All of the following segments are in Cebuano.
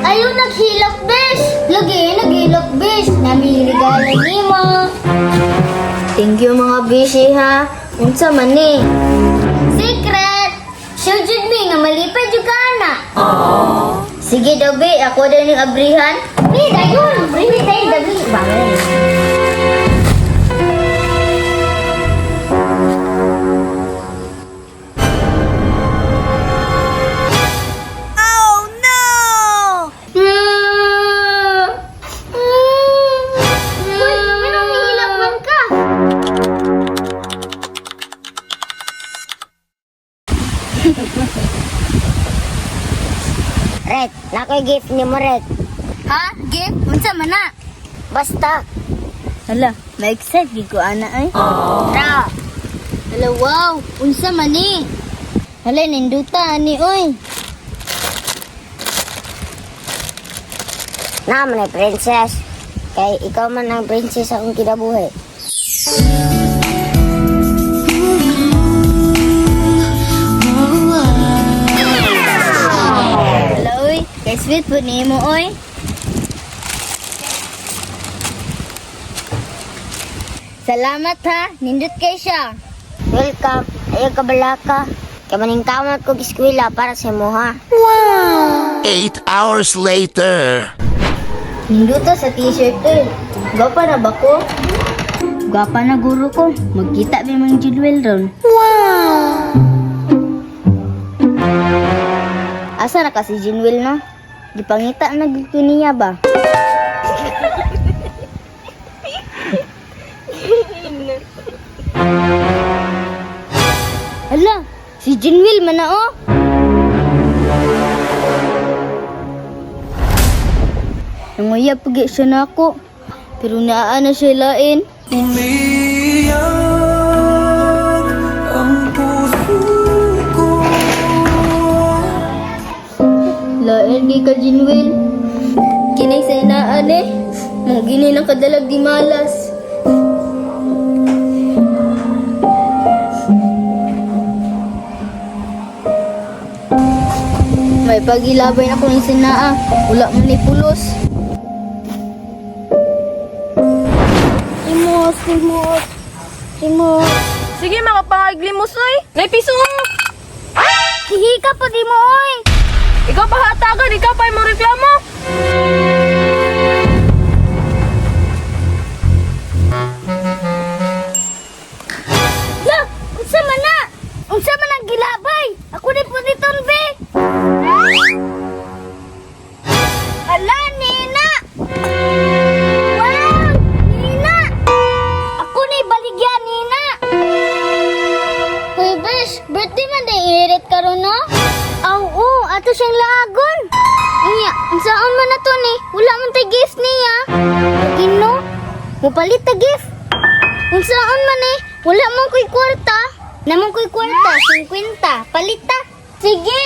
Ayaw naghilak, besh. Lagi, naghilak, besh. Nami regalo nimo. Thank you, mga bishi, ha. Unsa man ni? Secret! Sure jud mi nga malipay jud ka na. Sige daw, be. Ako daw ning abrihan. Bi, dayon. Abrihan tayo, dali. Bagay. Oh no! Uy, anong nihilakman ka? Red, nakoy gift ni mo, Red. Ha? Gift? Unsa man na? Basta. Hala, ma-excite gid ko ana ay. Ra. Hala, wow. Unsa man ni? Hala, ninduta ani oy. Na man ay princess. Kay ikaw man ang princess sa akong kinabuhi. Hala, oy. Kay sweet po nimo oy. Salamat ha. Nindot kay siya. Welcome. Ayaw ka balaka. Kay maning kamot ko eskwela para sa imo ha. 8 hours later. Ninduto sa t-shirt eh. Gwapa na ba ko? Gwapa na guro ko. Magkita ba mang Jilwell ron? Wow! Asa na kasi Jinwell no? Gipangita na gid ko niya ba? Hala, si Jinwell man na oh. Nanguya pagi siya na ako. Pero naa na siya lain. Umiyak ang puso ko. Lain kay ka Jinwil. Kinay sa inaan eh. Mong gini ng kadalag di malas. May pagilabay na kong sinaa. Wala man ni pulos. Limos, limos, limos. Sige, mga pangaglimos, oy. Naipiso mo. Hihika po di mo, oy! Ikaw pa hatagan, ikaw pa yung reklamo. La! Unsa man na? Unsa man ang gilabay? Ako ni puniton be. Ala nina. Wow! Nina! Ako ni baligya nina. Hoy besh, birthday man day irit karon no? Aw, oo, ato siyang laagon. Unya, unsaon man na to ni? Wala man tay gift niya. Lagi no? Mupalit ta gift. Unsaon man eh, wala man ko'y kwarta. Naman ko'y kwarta, 50. Palit ta. Sige.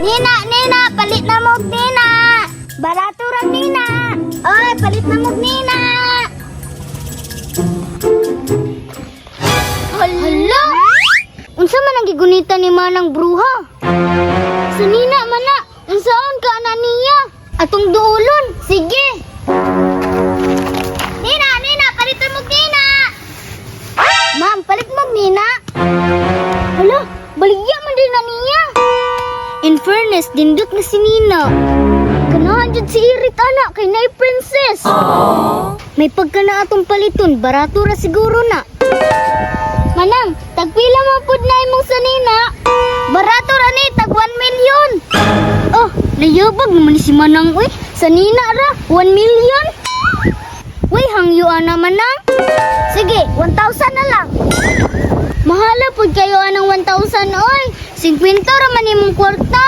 Nina, Nina, palit na mo og Nina. Barato ra Nina. Oy, palit na mo og Nina. Hala! Unsa man ang gigunita ni Manang Bruha? Sa Nina man na, unsaon ka na niya? Atong duolon, sige. Nina, Nina, palit mo og Nina. Ma'am, palit mo og Nina. Hala, baligya man din na niya. In fairness, dindot na si Nina. Ganahan jud si Irit ana kay nay princess. May pagka na atong paliton, barato ra siguro na. Manang, tagpila man pud na imong sa Nina. Barato ra ni tag 1 million. Oh, layabag naman ni si Manang uy. Sa Nina ra, 1 million. Uy, hangyo ana manang. Sige, 1,000 na lang. Mahala pud kayo anang 1,000 oy. 50 ra man imong kwarta.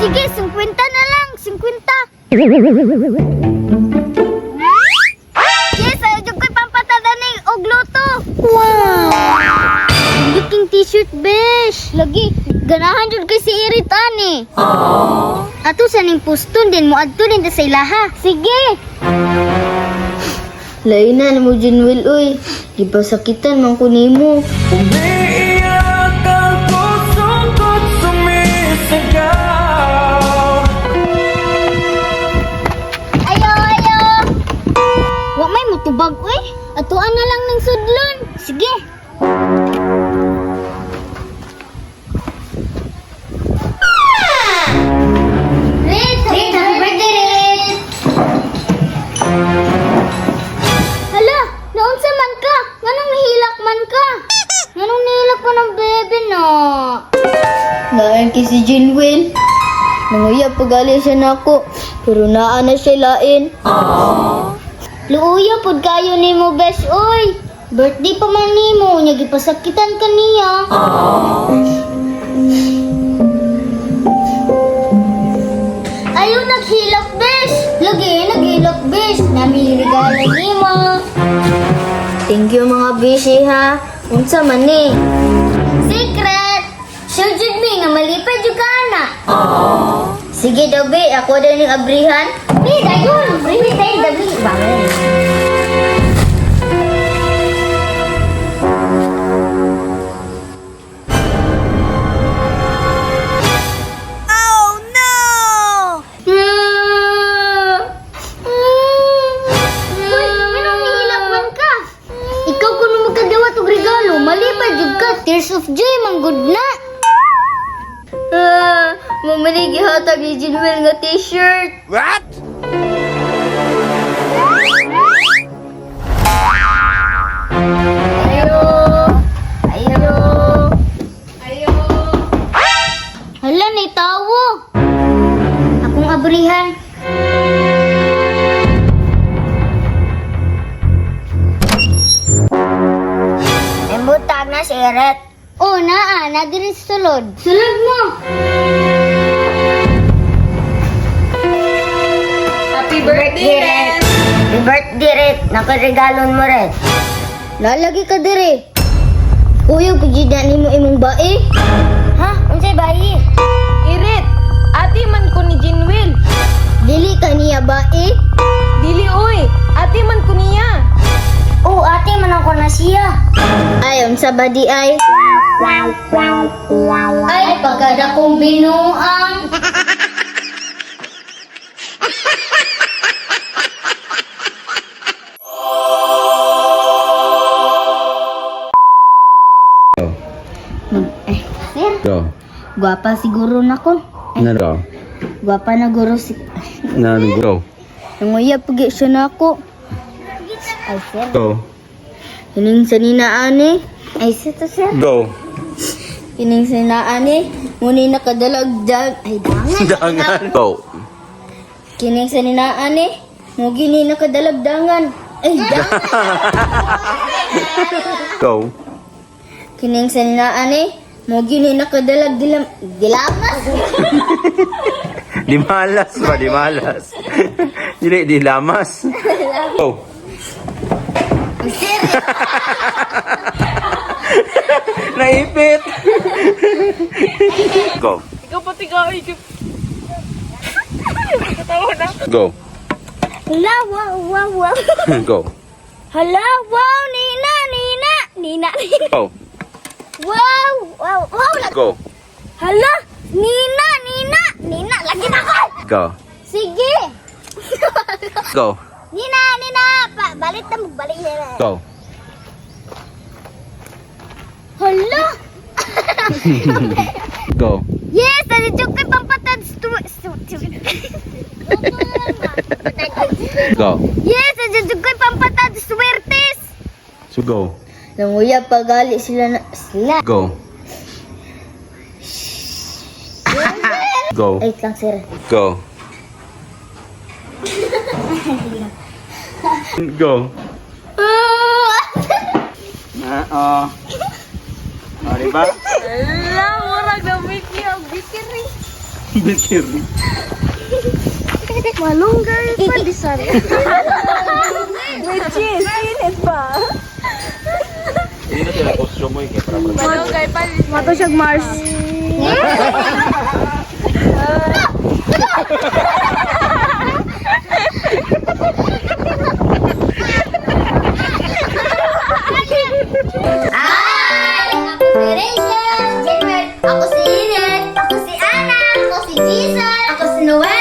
Sige, 50 na lang, 50. Yes, ayaw jud ko'y pampatada ni og luto. Wow! King t-shirt, besh. Lagi, ganahan jud kay si Irit ani. Ato sa ning puston din mo adto din ta sa ilaha. Sige. Lain na mo Junwil oy. Gipasakitan man ko nimo. Umiiyak ang puso ko't sumisigaw. Jinwin. Nanguyab pagali siya nako, pero naa na siya lain. Luuya pod kayo nimo, besh, oy. Birthday pa man nimo, nya gipasakitan ka niya. Ayaw naghilak, besh. Lagi, naghilak, besh. Nami regalo nimo. Thank you, mga bishi, ha. Unsa man ni? Secret! Sure jud mi nga malipay jud ka na. Sige daw be, ako daw ning abrihan. Bi, dayon. Bi, tayo dabi. Bangin. Oh no! Uy, anong nihilak man ka? Ikaw kuno magkadawat og regalo, malipay jud ka. Tears of joy man gud na. Ah, mamali gihatag ni Jinwell nga t-shirt. What? Ayo. Ayo. Ayo. Hala, nay tawo. Akong abrihan. Imbutag na si Eret. Oh, naa, na diri sa sulod. Sulod mo. Happy birthday, Ren! Happy birthday, Ret. Nakaregalon mo, Ret. Lalagi ka diri. Kuyo ko jud na nimo imong bae. Ha? Unsay bayi? Irit, ate man ko ni Jinwil. Dili ka niya bae. Dili oy, ate man ko niya. Oh, ate man ako na siya. Ay, unsa ba di ay? Ay, pagkadakong binuang. Eh, sir, Go. gwapa siguro na ko. Na go. Gwapa na guro si... Na go. Nanguya pagi siya na ako. Ay, sir. Go. Kining sa ninaan eh. Ay, sir to, sir. Go. Kining sa ninaan eh. Ngunit nakadalag dag... Ay, dangan. Dangan. Go. Kining sa ninaan eh. Mugi ni nakadalag dangan. Ay, dangan. Go. Kining sa ninaan eh. Mugi ni nakadalag dilam... Dilamas? Di malas ba? Di malas. Dili, di lamas. Go. Sir, Naipit. Go. Ikaw pati ka, oy. Katawa na. Go. Hala, wow, wow, wow. Go. Hala, wow, Nina, Nina. Nina, Nina. Go. Wow, wow, wow. Go. Hala, Nina, Nina. Nina, lagi na ko. Go. Sige. Go. Nina, Nina. Pa, balik na, balik na. Go. Hala. Go. Yes, nandito kay pampatad. Go. Yes, nandito kay pampatad. Suwertes. So go. Nanguya pagali sila na sila. Go. Go. Wait lang, sir. Go. Go. Oo. O, diba? Ala, murag na Mickey ang bikir eh. Bikir. Malunggay pa di sir. With cheese, init ba? Hindi na sila costume eh. Para Malunggay pa. Mato siya Mars. Hi! Ako si Rachel, Jennifer, ako si Inet, ako si Anna, ako si Giselle, ako si Noel.